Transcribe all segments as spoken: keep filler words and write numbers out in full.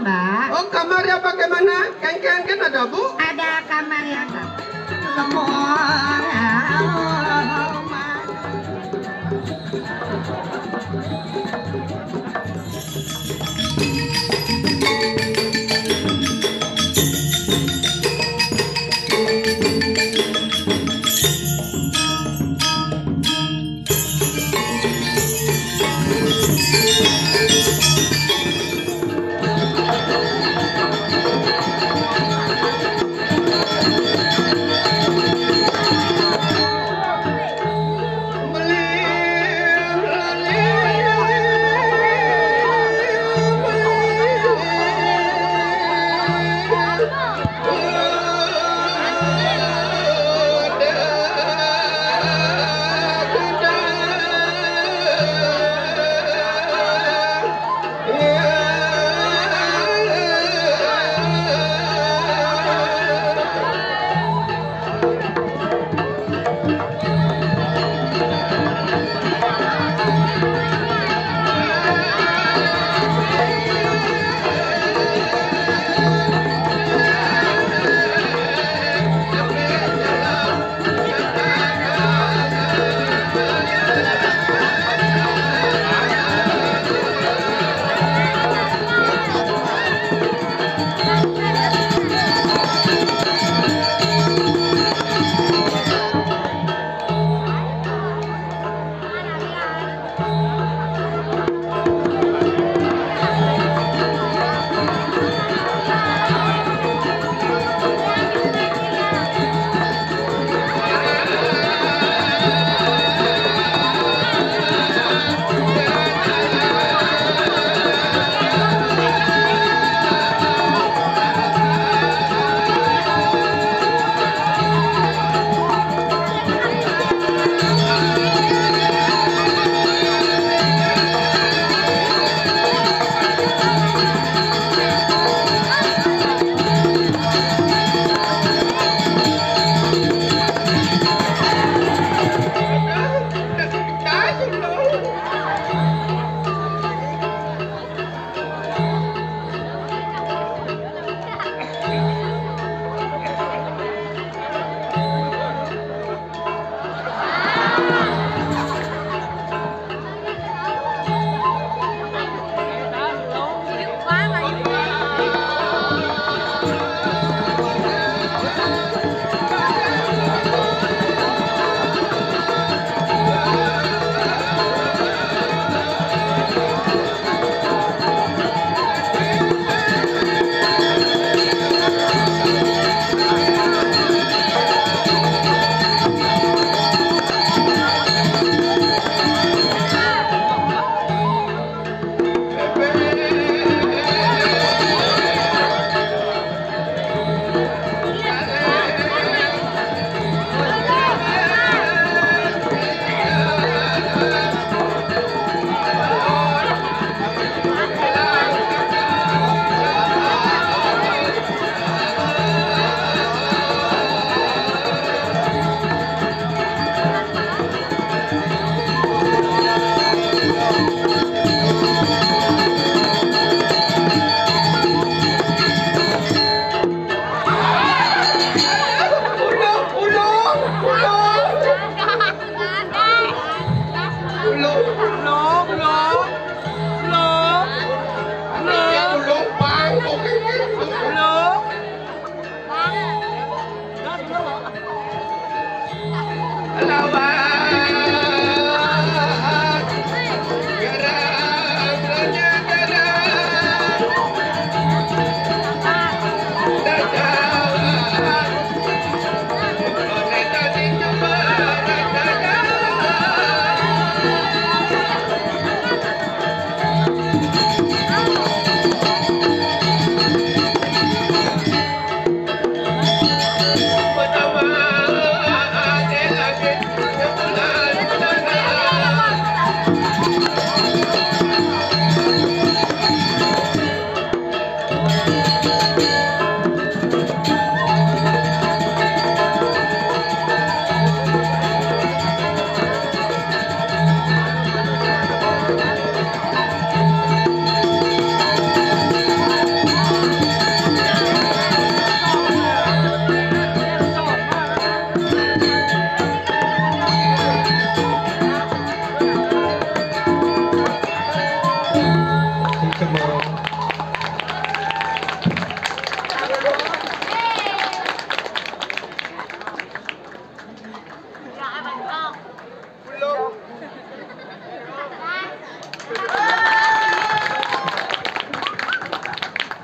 Mbak. Oh, kamarnya bagaimana? Kengkeng kan ada, Bu? Ada kamar yang lemah.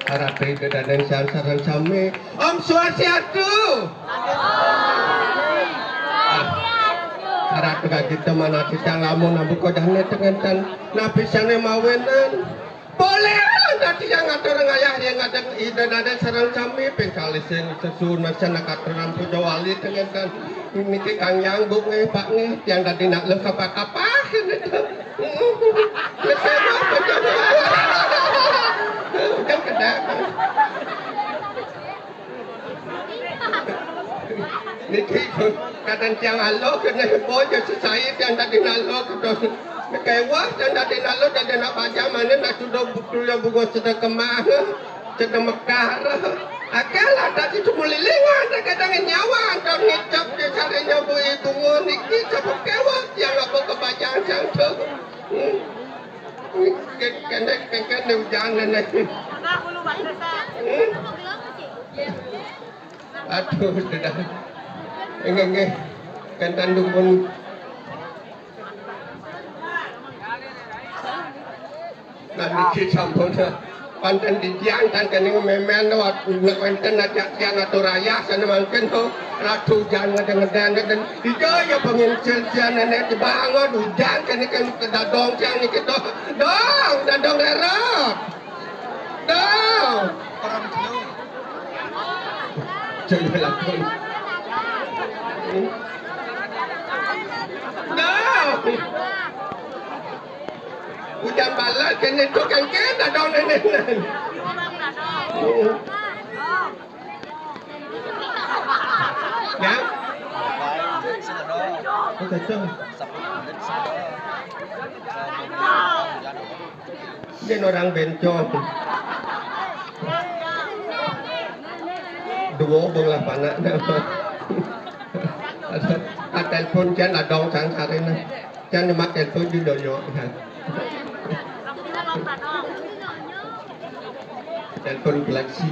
Ratu Ida Dané sareng sami. Om Swastiastu. Ah, Ratu Gagita manah titiang lamun ambu kodané tengenten. Napi sané mawinan? Boleh lan titiang ngatur ngayah ring Ida Dané sareng sami ping kalih sing sesuunan sing katuran puja wali tengenten. Niki Kang Yang, Bu nggih, Pak nggih, tiang dadi nak lengkap kapah. Wis enak, betul. Udah kedap. Niki kadang tiang alo kena boy ke sesai tiang tadi nalo terus. Kewah tiang tadi nalo tadi nak baca mana nak sudah betul yang bunga sedang kemah, sedang mekar. Akal ada di sumulilingan, kadang nyawa antar ngicap di sarinya bui bunga niki sebab kewah tiang apa kebacaan sang tu. Kene kene hujan nene. Aduh, sudah. Enggak, enggak. Kan tanduk pun. Nah, niki sampun. Panten di tiang tan kene memen lewat nek wenten ajak tiang atur ayah sana mangken to. Ratu hujan ngedeng-ngedeng ngedeng. Ija ya pengincil tiang nenek dibangun hujan kene kan kedadong tiang niki to. Dong, dadong rerot. Dong. Jangan lakon. Dong. Udah balas kene tu kan kene dadong nenek. Ya? Oh, kacang. Ini orang bencong. Dua belah panak nama. Ada, ada telepon kan ada orang sang sarina. Kan mak telepon di doyo. Telepon galaksi.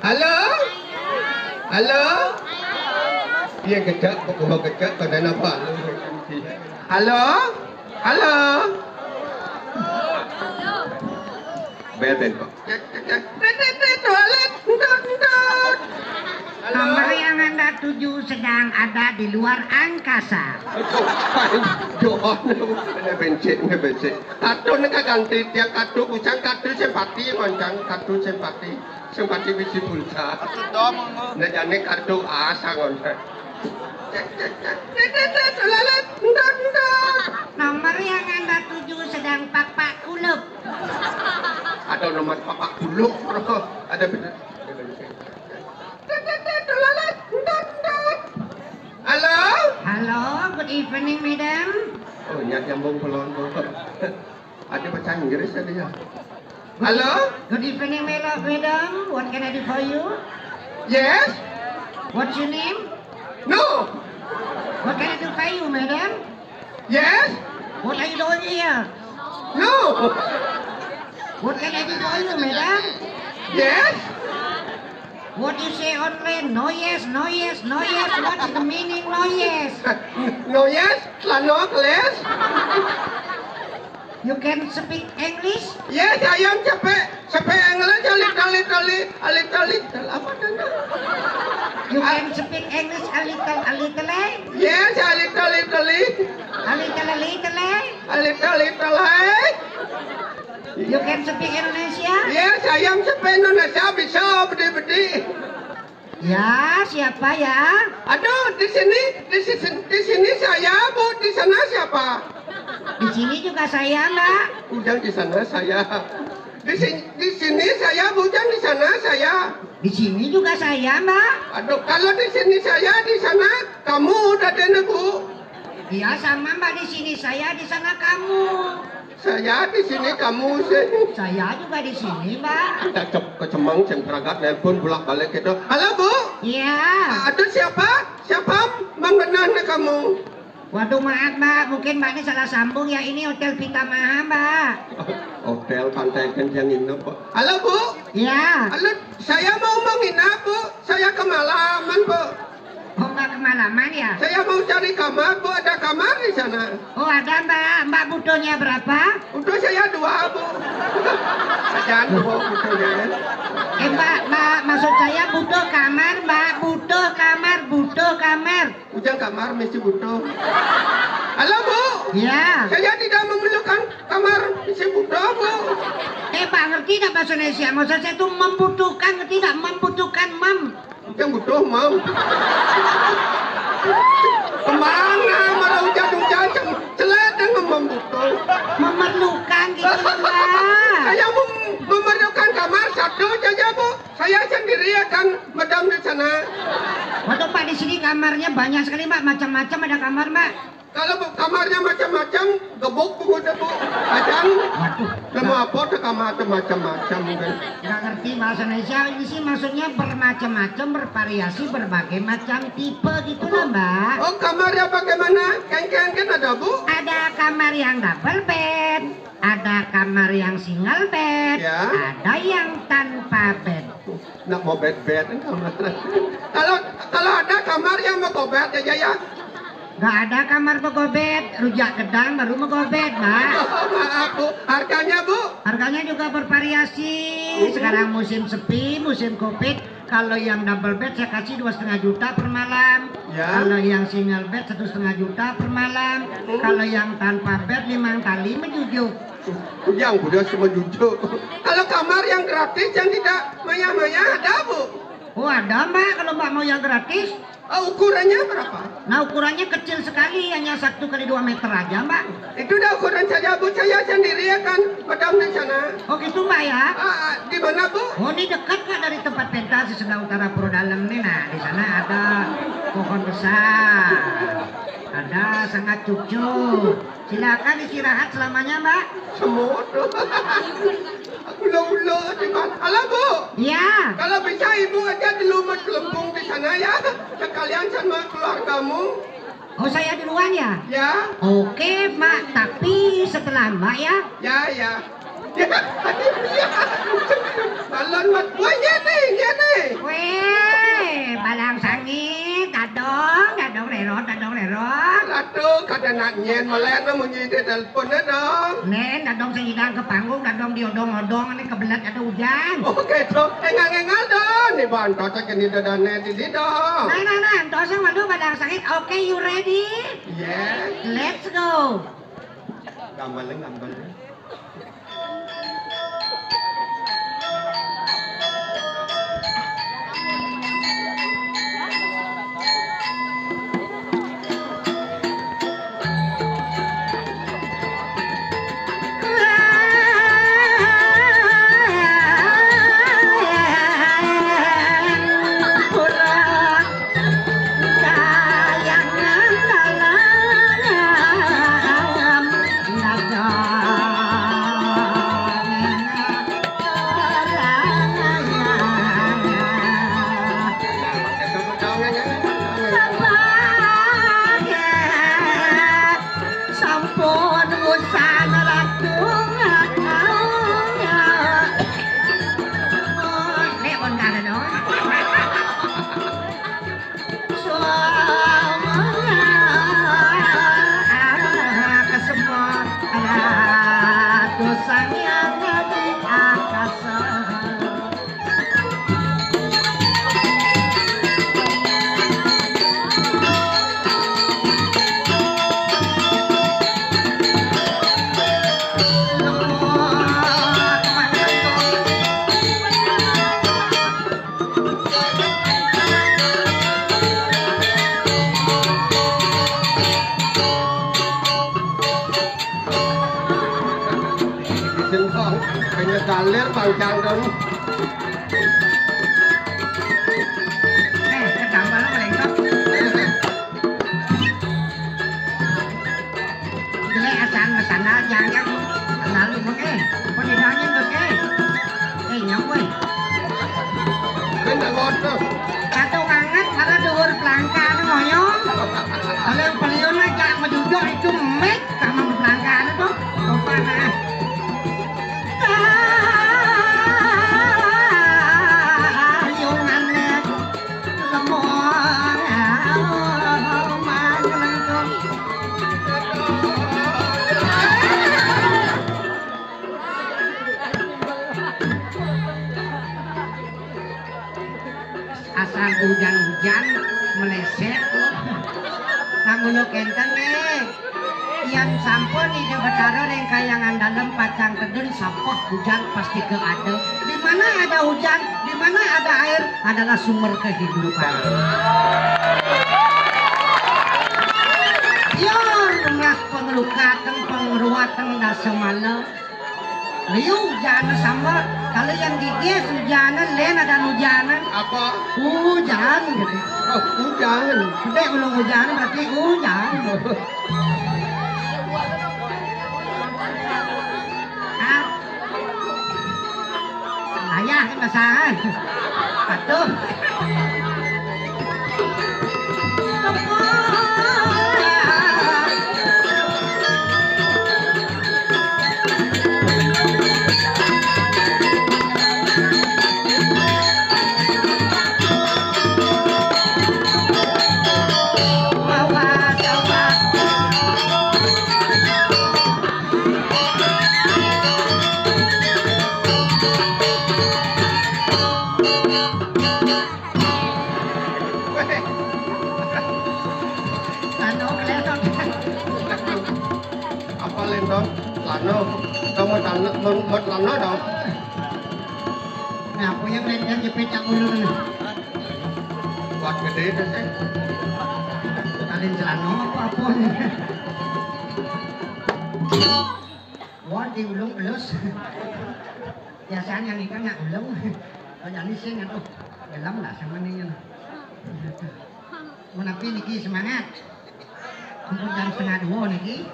Halo? Halo? Iya, gejak, pokok gejak, pada napa? Halo? Halo? Beten kok. Cek, cek, cek. Tet, tet, tet, toilet, entot, entot. Halo? Nomor yang Anda tuju sedang ada di luar angkasa. Aduh, John, ini bencik, ini bencik. Kartu ini kan ganti tiap kartu, bukan kartu simpati, koncang kartu simpati. Simpati bisi pulsa. Kartu dom, Bang. Nah, jane kartu A sangon. Cek, cek, cek. Tet, tet, tet, toilet, entot, entot. Nomor yang Anda tuju sedang pakpak kulup. Ada nomor pakpak kulup, bro. Ada bener. Halo? Halo, good evening, madam. Oh, nyat nyambung pelonto. Ada bahasa Inggris ada ya. Halo? Good evening, madam. Madam, what can I do for you? Yes? What's your name? No. What can I do for you, madam? Yes? What are you doing here? No. What can I do for you, madam? Yes? What you say only? No yes, no yes, no yes. What is the meaning no yes? No yes, celana kelis. You can speak English? Yes, I am cepe, cepe English, a little, little, a little, little. Apa tadi? You can speak English a little, a little, eh? Yes, a little, little, eh? A little, a little, eh? A little, little, eh? You can speak Indonesia? Yes, I am cepe Indonesia, bisa bedi-bedi. Ya, siapa ya? Aduh, di sini, di sini, di sini saya, Bu. Di sana siapa? Di sini juga saya, Mbak. Ujang di sana saya. Di sini, di sini saya, Bu. Ujang di sana saya. Di sini juga saya, Mbak. Aduh, kalau di sini saya, di sana kamu udah dene, Bu. Iya, sama, Mbak. Di sini saya, di sana kamu. Saya di sini, kamu sih. Saya juga di sini, Mbak. Kita cep kecemang, sing perangkat nelpon bolak-balik gitu. Halo, Bu. Iya. Ada siapa? Siapa? Mang Benan nih kamu. Waduh, maaf, Mbak. Mungkin Mbak ini salah sambung ya. Ini Hotel Vita Maha, Mbak. Hotel Pantai Kencang nginep, Bu. Halo, Bu. Iya. Halo, saya mau menginap, Bu. Saya kemalaman, Bu. Oh, Mbak kemalaman ya? Saya mau cari kamar, Bu. Ada kamar di sana? Oh, ada, Mbak. Mbak butuhnya berapa? Butuh saya dua, Bu. Jangan dua butuhnya, ya. Eh, Mbak, Mbak, maksud saya butuh kamar, Mbak. Butuh kamar, butuh kamar. Ujang kamar mesti butuh. Halo, Bu. Ya. Saya tidak memerlukan kamar mesti butuh, Bu. Eh, Mbak, ngerti nggak bahasa Indonesia? Maksud saya itu membutuhkan, ngerti nggak? Membutuhkan, mem. Ujang butuh, mau. Kemana malah hujan-hujan, cem-, celet dengan membutuh. Memerlukan gitu loh, Mbak. Saya mem-, memerlukan kamar satu saja, Bu. Saya sendiri akan madam di sana. Waduh, Pak, di sini kamarnya banyak sekali, Mbak. Macam-macam ada kamar, Mbak. Kalau kamarnya macam-macam, gebuk, Bu, udah, Bu. Acan. Waduh. Lah, mau apa tuh kamar tuh macam-macam, kan? Nggak ngerti bahasa Indonesia. Ini sih maksudnya bermacam-macam, bervariasi, berbagai macam tipe gitu lah, Mbak. Oh, kamarnya bagaimana? Kengkeng kan ada, Bu? Ada kamar yang double bed, ada kamar yang single bed, Ya. ada yang tanpa bed. Nak mau bed-bed kan kamar. Kalau, kalau ada kamar yang mau bed aja ya. Nggak ada kamar begobet, rujak gedang baru megobet, Mbak. Maaf, Bu. Harganya, Bu? Harganya juga bervariasi. Hmm. Sekarang musim sepi, musim covid, kalau yang double bed saya kasih dua setengah juta per malam. Ya. Kalau yang single bed satu setengah juta per malam. Hmm. Kalau yang tanpa bed limang kali menjujuk. Yang udah semua jujuk. Kalau kamar yang gratis yang tidak maya-maya ada, Bu? Oh, ada, Mbak, kalau Mbak mau yang gratis. Oh, ukurannya berapa? Nah, ukurannya kecil sekali, hanya satu kali dua meter aja, Mbak. Itu udah ukuran saya, Bu. Saya sendiri akan madam di sana. Oh, gitu, Mbak, ya? Ah, ah, di mana, Bu? Oh, ini dekat, Mbak, dari tempat pentas di sebelah utara Purwodalem nih. Nah, di sana ada pohon besar. Ada sangat cucuk. Silakan istirahat selamanya, Mbak. Semut. Ulo-ulo di mana? Halo, Bu. Ya. Kalau bisa Ibu aja di rumah gelembung di sana ya. Sekalian sama keluargamu. Oh, saya duluan ya? Ya. Oke, Mbak. Tapi setelah Mbak ya. Ya, ya. Balon mat. Wah, iya nih, iya nih. Weh, balang sangit, dadong, dadong rerot, dadong rerot. Aduh, kada nak nyen, malah na munyi di telepon na dong. Nen, dadong sing idang ke panggung, dadong diodong-odong, ini kebelet ada hujan. Oke, dong. Engal-engal dong. Nih, bantot aja nih dadane di sini dong. Nah, nah, nah, entosnya waduh balang sangit. Oke, you ready? Yes. Let's go. Gambalan, gambalan. Sampun ngusah ratu. Nek pon kada dong. Suara kesemua ratu sang yang di angkasa. Sing kok kaya kalir pangcang kon. Eh, kedampal melengkap. Jelek asan mesana jangan lalu mengke. Kok didangin mengke? Eh, nyampe. Kena ngono. Satu banget, ada dhuwur pelangkan ngoyong. Kalau peliun aja menjujur itu mik sama pelangkan itu. Lupa nah. Ayungannya lemong. Asal hujan-hujan meleset. Nganggo kenten, eh. Yan sampun Ida Betara ring Kahyangan Dalem pacang tedun sapeh hujan pasti ke ada. Di mana ada hujan, di mana ada air adalah sumber kehidupan. Yan tunas panglukateng pangruateng dasamala. Liu hujana sambat. Kalau yang gigis hujana, lén ada hujana. Apa? Hujan gitu. Oh, hujan. Gedé ulung hujana berarti hujan. Ah. Ayah kan masahan. Atuh. Anu, kelihatan. Apa lendong? Lano. Kamu tanah, mau, mau lano dong. Nah, punya lendong jepit yang ulun. Buat gedé itu, sih. Talin celana apa, apa? Wah, di ulung pelus. Biasanya nih kan nggak ulung. Kalau ini sih nggak tuh. Gelem lah sama nih. Menapi niki semangat. Ampun jam setengah dua niki.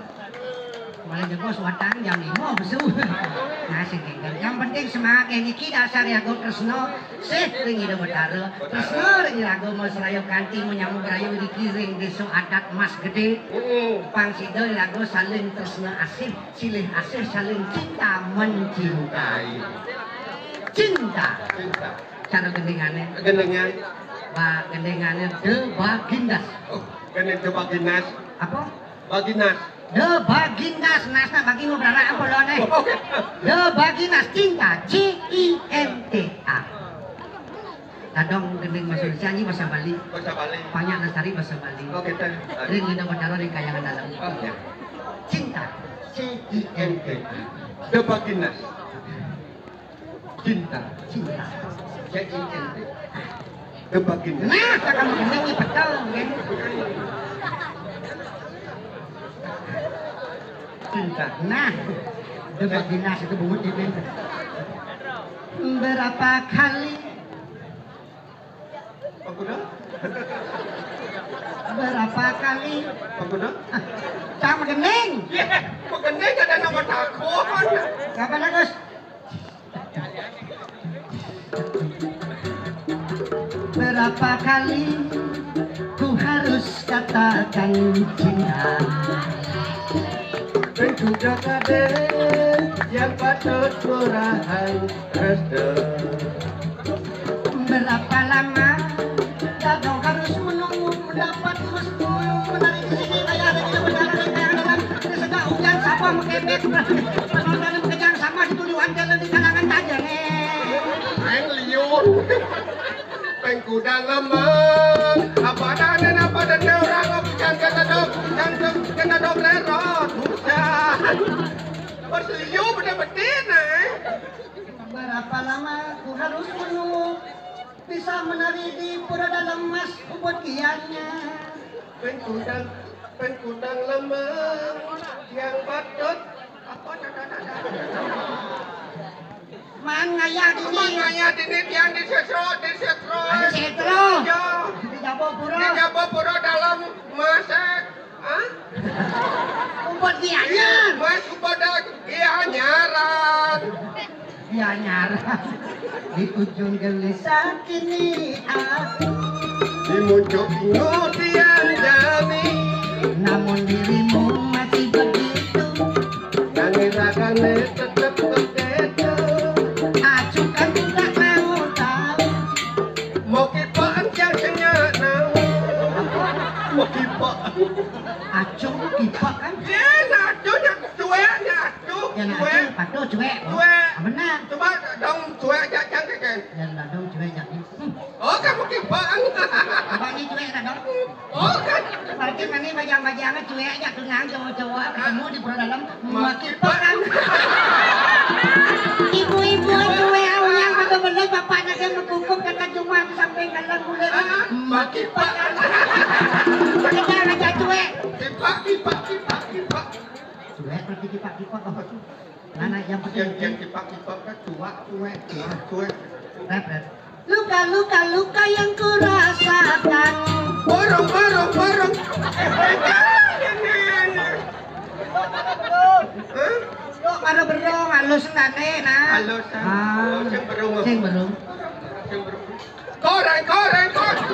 Malah jebos watang jam lima besu. Nah, sing kéngkén. Yang penting semangat ya niki dasar ya go tresno. Sih ring Ida Betara. Tresno ring raga Mas Rayo kanti menyambut rayo niki ring desa adat Mas Gedé. Pang sida raga saling tresna asih, silih asih saling cinta mencintai. Cinta. Cinta. Cara gendingané. Gendingan. Ba gendingané De Bagindas. Oh, gending De Bagindas. Apa? Bagindas. De Bagindas, nasna bagi mau berara apa lo nih? Oh, iya. De Bagindas cinta, C I N T A. Tadong gending bahasa Indonesia, ini bahasa Bali. Bahasa Bali. Banyak lestari bahasa Bali. Oh, gitu. Ring Ida Betara ring Kahyangan Dalem. Oh, iya. Cinta, C I N T A. De Bagindas. Cinta. Cinta. C I N T. De Bagindas. Nah, kakak mau ini betul, kan? Cinta. Nah, De Bagindas itu bungut itu. Berapa kali? Pak Kuda? Berapa kali? Pak Kuda? Ah, cang magending. Iya, magending ada nama takut. Kapan, Agus? Berapa kali ku harus katakan cinta? Tentu kadé yang patut kurahan restu. Berapa lama Dadong harus menunggu mendapat restu menari di sini kayak ada kita berdarah dan kayak dalam ini sedang hujan siapa mengkepek penonton kejang sama dituduhan jalan di kalangan aja nih. Aing liur. Pengkudang lemah. Apa ada apa ada orang apa jangan kata dok jangan kena dok rero. Hujan. Pas liur bener-bener eh. Berapa lama ku harus menunggu bisa menari di pura dalam mas ubud kiannya. Pengkudang, pengkudang lemah yang patut apa man ngayah dini. Man ngayah dini tiang di setro, di setro. Ada setro. Ya. Di Jabo Pura. Di Jabo Pura dalam masak. Hah? Umpet Gianyar. Mas umpet Gianyaran. Gianyaran. Di ujung gelisah kini aku. Di muncuk ngudian jami. Namun dirimu masih begitu. Nangis akan tetap begitu. Acukan tidak mau tahu. Mau kipak yang senyap nahu. Mau kipak. Acung kipak kan? Ya, nah, acung yang cuek, nah, acung. Ya, nah, cuek. Acung patuh cuek. Cuek. Ah, benar. Coba dong cuek aja, jangan kayak. Ya, nah, dong cuek aja. Hmm. Oh, kamu kipak. Jangan cuek aja tuh nang cowok-cowok ketemu di Pura Dalam makipakan. Ibu-ibu cuek, yang pada bener bapaknya dia mengkukuh kata cuma sampai ngalang bulan makipakan. Kita aja cuek. Kipak, kipak, kipak, kipak. Cuek berarti kipak-kipak apa tuh? Nah, nah, yang penting yang kipak-kipak kan cuak, cuek, cuak, cuek. Rep, rep. Luka-luka luka yang kurasakan. Borong, borong, borong. Hah? Kok karo berong halus enggak nih, nah? Halus, ah. Sing berong. Sing berong. Koreng, koreng, koreng.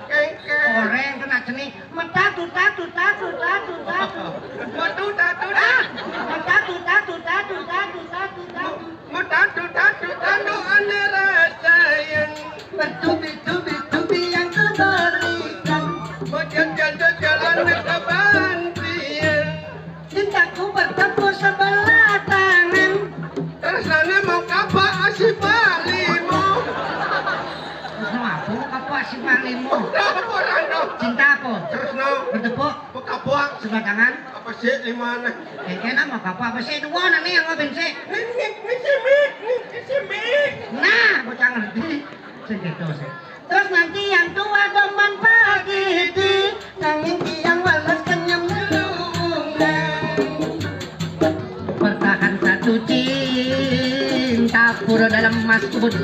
Kengkeng. Koreng kena jenis. Metatu, tatu, tatu, tatu, tatu. Metu, tatu, ah! Metatu, tatu, tatu, tatu, tatu, tatu. Metatu, tatu, tatu, ane rasayan. Bertubi-tubi-tubi yang kau berikan. Berjalan, jalan, kebantian. Cintaku bertepuk sebelah tangan. Terus nane mau kapak asih Bali mau. Terus mau apa? Kapak asih Bali mau. Apa, Rano? Cinta apa? Terus no. Bertepuk. Apa kapak? Sebelah tangan. Apa sih di mana? Eh, enak mau kapak apa sih? Dua nane yang ngobin sih. Nih, nih, nih, sini, nih, nih, sini. Nah, bocah ngerti. Sing gitu sih. Terus nanti yang tua demen pagi di nanging tiang balas kenyam dulu. Bertahan satu cinta pura dalam mas ubud.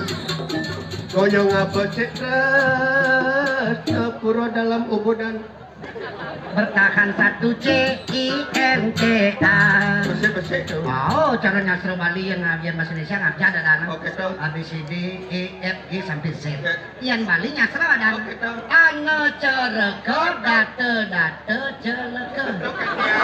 Goyong apa cek ras pura dalam ubudan. Bertahan satu C I N T A. Besik-besik tu. Oh, cara nyastra Bali yang ngabian bahasa Indonesia ngabjad ada anak. Oke, tu. A B C D E F G sampai Z. Oke. Yan Bali nyastra ada anak. Oke, tu. Ana cerega data-data celaka. Oke, dia.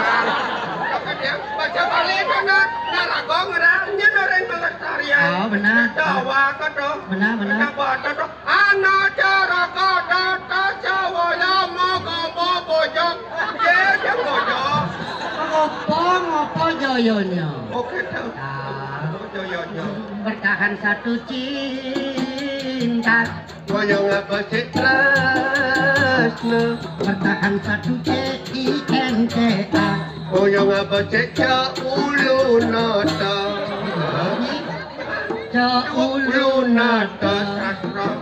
Oke, dia. Baca Bali itu nak narago ngerangnya orang melestarian. Oh, benar. Jawa kau tu. Benar, benar. Kita baca tu. Ana cara kata tasawala magama bojok. Ye, ye bojok. Apa, apa jayanya? Oke, tu. Ah. Apa jayanya? Bertahan satu cinta. Goyong apa sik tresno? Bertahan satu C I N T A. Goyong apa sik cak ulu nata? Cak ulu nata. Sastra.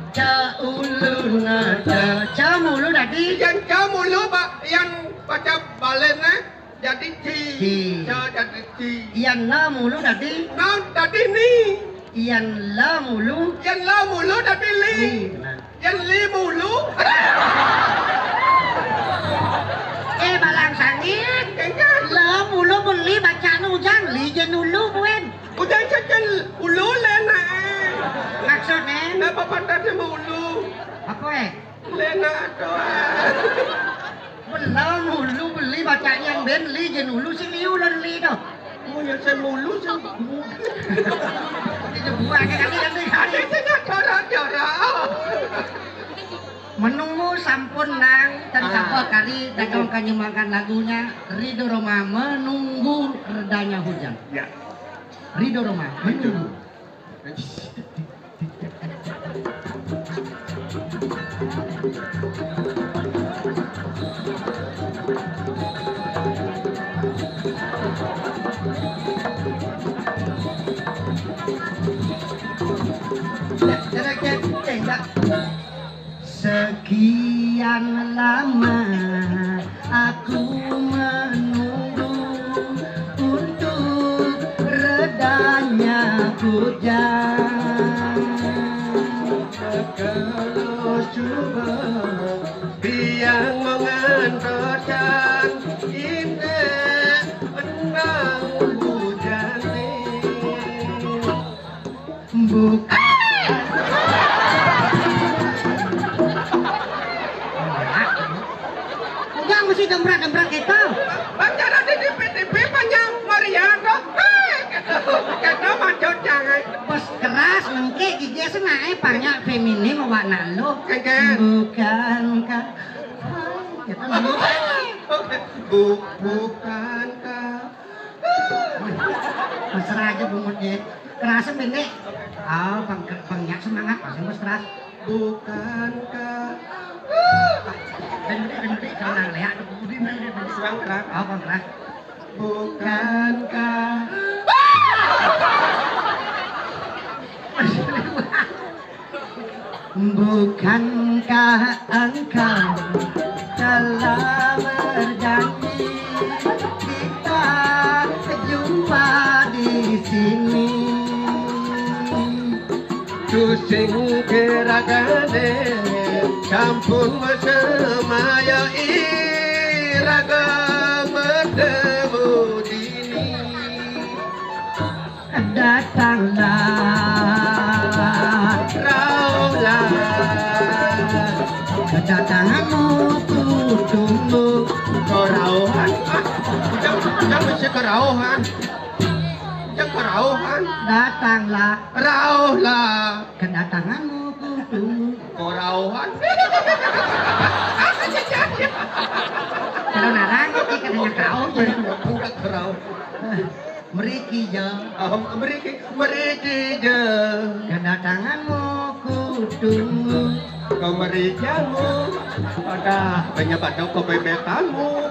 Ca ulu nada. Ca mulu dadi. Yang ca mulu, Pak, yang baca balen, eh, jadi ci. Ci. Ca jadi ci. Yang na mulu dadi. Na dadi ni. Yang la mulu. Yang la mulu dadi li. Li, benar. Yang li mulu. Eh, balang sangit. Enggak. La mulu beli baca nujang, li je nulu buen. Udah cecil ulu lena. Maksudnya? Napa pantat sama ulu? Apa, eh? Lena doang. Belum ulu beli bacanya yang ben li jen ulu si liu lon li doh. Oh, ya saya mulu sih. Itu buah ke kali nanti kali. Ada saya jorok-jorok. Menunggu sampun nang dan ah, sabar kali datang kanyumbangkan lagunya Ridho Roma, Menunggu Redanya Hujan. Ya. Ridho Roma, Ridho. Menunggu. Sekian lama aku menunggu untuk redanya hujan. Kalau coba biang mengantarkan ini benang hujan. Bukan. Udah mesti demprak-demprak gitu. Baca di T V T V banyak Maria tuh. Hei, gitu. Gitu mah cocok, eh. Pas keras nengke gigi senae banyak feminim awak nalu. Kagak. Bukankah. Hai, gitu. Bu, bukankah. Mesra aja bungut, ya. Kerasa pendek. Ah, bang, bang, ya, semangat, pasti mesra. Bukankah Budi, budi, budi, kalau nang lihat, budi, budi, budi. Bang Kerak. Oh, Bang Kerak. Bukankah Bukankah engkau telah berjanji kita jumpa di sini? Tusing keragane sampun semaya iraga bertemu dini. Datanglah, rauhlah. Kedatanganmu ku tunggu. Kerauhan. Ah, udah, udah mesti kerauhan. Udah kerauhan. Datanglah, rauhlah. Kedatanganmu ku tunggu. Kerauhan. Kalau narang, kita kerauh. Udah kerauh. Mriki ja. Oh, mriki, mriki ja. Kedatanganmu ku tunggu. Kemerijamu. Ada banyak baca kebebekanmu.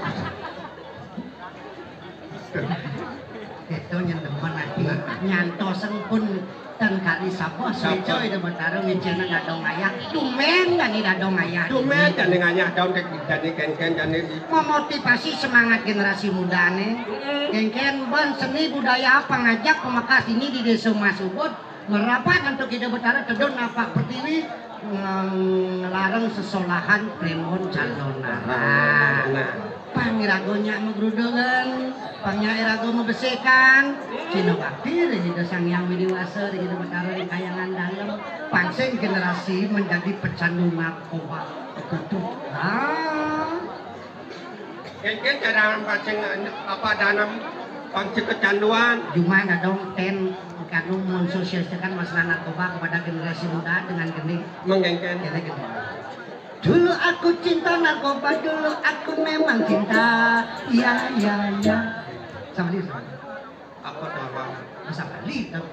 Itu nyen demen ati. Nyantos pun ten kali sapa. Sapa? Sueco ida betara ngincena dadong ayah. Tumben kani dadong ayah. Tumben kani ngayah daun kek jani kenken jani. Memotivasi semangat generasi mudane. Mm-mm. Kenken ben seni budaya pangajap pamekas ini di Desa Mas Ubud. Merapat antuk Ida Betara tedun napak pertiwi, ngelarang sesolahan Primbon Candona. Nah, nah. Pang iraga nya magrudengan, pang nya iraga mabesikan. Cina bakti ring Ida Sang Hyang Widi Wasa, ring Ida Betara ring Kahyangan Dalem. Pang sing generasi menjadi pecandu narkoba. Betul. Ah. Kenken cara pancing apa danem pancing kecanduan. Jumah dadong ten kanu mensosialisasikan masalah narkoba kepada generasi muda dengan geni. Mengkenken. Kene geni. Dulu aku cinta narkoba, dulu aku memang cinta. Ya, ya, ya. Sama dia, sama. Apa nama? Masa Bali tau.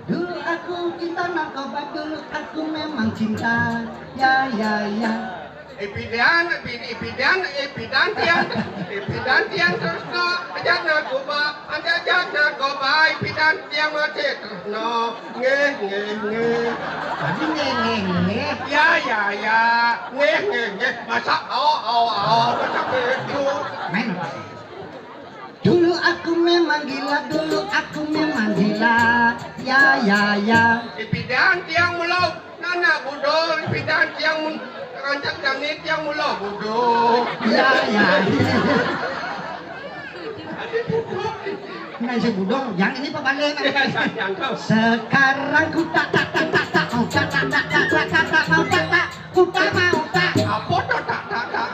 Dulu aku cinta narkoba, dulu aku memang cinta. Ya, ya, ya. Ipidan, ipi-, ipidan, ipidan tiang, ipidan tiang tresno, ajak narkoba, ajak, ajak narkoba, ipidan tiang masih tresno. Ngeh, ngeh, ngeh. Tadi ngeh, ngeh, ngeh. Ya, ya, ya. Ngeh, ngeh, ngeh. Masa, au, au, au, masa begitu. Main apa sih? Dulu aku memang gila, dulu aku memang gila. Ya, ya, ya. Ipidan tiang mula, nana budul, ipidan tiang mun-, rancak jani tiang mula budul. Ya, ya. Nah, si budul, yang ini pabalik. Yang kau. Sekarang ku tak, tak, tak, tak, tak, mau tak, tak, tak, tak, tak, tak, mau tak, tak. Ku tak mau tak. Apa tu tak, tak, tak?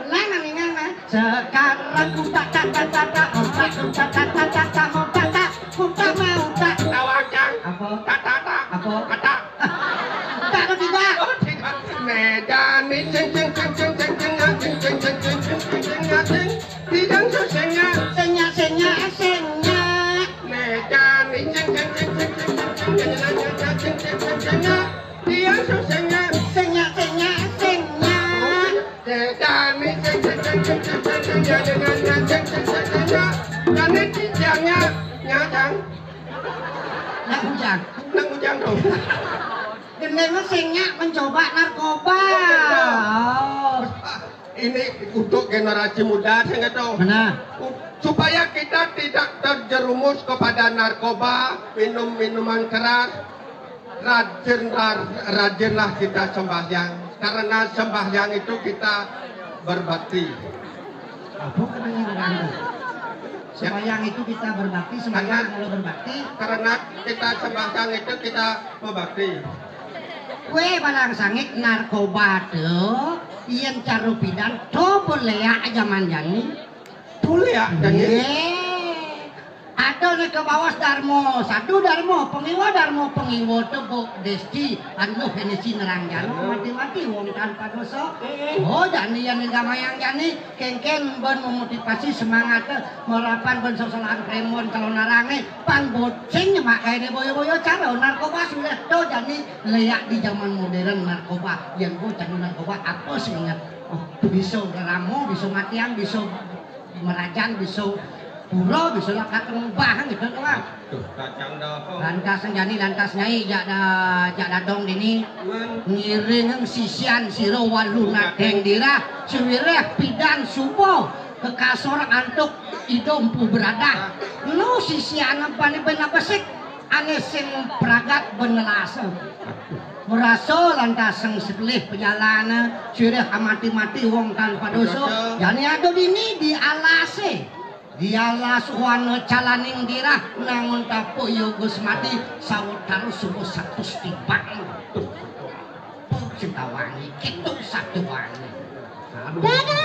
Ulang nang ingat, nah. Sekarang ku tak, tak, tak, tak, tak, mau tak, ku tak, tak, tak, tak, tak, mau tak, tak. Ku tak mau tak. Tawang, Cang. Apa? Tak, tak, tak. Apa? Tak, tak. Tak atau tidak? Oh, tidak. Medan ni ceng, ceng, ceng, ceng, ceng, ceng, ah, ceng, ceng, ceng, ceng, ceng, ceng, ah, ceng. Tidak susahnya. Senya, senya, senya. Medan ni ceng, ceng, ceng, ceng, ceng, ceng, ceng, ceng, ceng, ceng, ceng, ceng, ceng, ah. Dia susahnya. Senya, senya, senya. Sedani sing sing sing sing sing sing sing ya dengan yang sing sing sing sing ya. Dan ini kijangnya nyadang. Nak ujang. Nak ujang dong. Gendengnya sing nyak mencoba narkoba. Oh, gitu. Oh. Ini untuk generasi muda sing itu. Benar. U-, supaya kita tidak terjerumus kepada narkoba, minum minuman keras, rajin, ra-, rajinlah kita sembahyang. Karena sembahyang itu kita berbakti. Apa katanya orang itu? Ya. Sembahyang itu kita berbakti, sembahyang kalau berbakti. Karena kita sembahyang itu kita berbakti. Weh, balang sangit narkoba tu, yen cara pidan, tu boleh ya zaman jani. Boleh ya, jani? Ye. Ada ni ke bawas Darmo, sadu Darmo, pengiwa Darmo, pengiwa tu Bu Desti, anu penisi nerang jalo, mati-mati wong tanpa dosa. Oh, jani yang gamayang jani, kengkeng ben memotivasi semangat, merapan ben sosolahan kremon kalau narange, pan bocing nyemak kaine boyo-boyo cara narkoba sudah tu. Kami léak di zaman modern narkoba, yén ku candu narkoba apa sing inget? Oh, bisa reramo, bisa matiang, bisa merajan, bisa pura, bisa lakar ngubah gitu doang. Tuh, kacang dong. Lantas jani, lantas nyai, jak da, jak dadong dini. Ngiring sisian sira walu nadeng dirah, siwireh pidan suba kekasor antuk ida empu beradah. Nu sisian bani bena besik, ané sing pragat benelasa. Merasa lantas sing sekelih pejalana, sirih amati-mati wong tanpa dosa. Jani ada dini di alase. Di alas wana calaning dirah, nangun tapuk yoga semadi, sawetara suba satus timbang. Cinta wangi, kitu satu wangi. Aduh.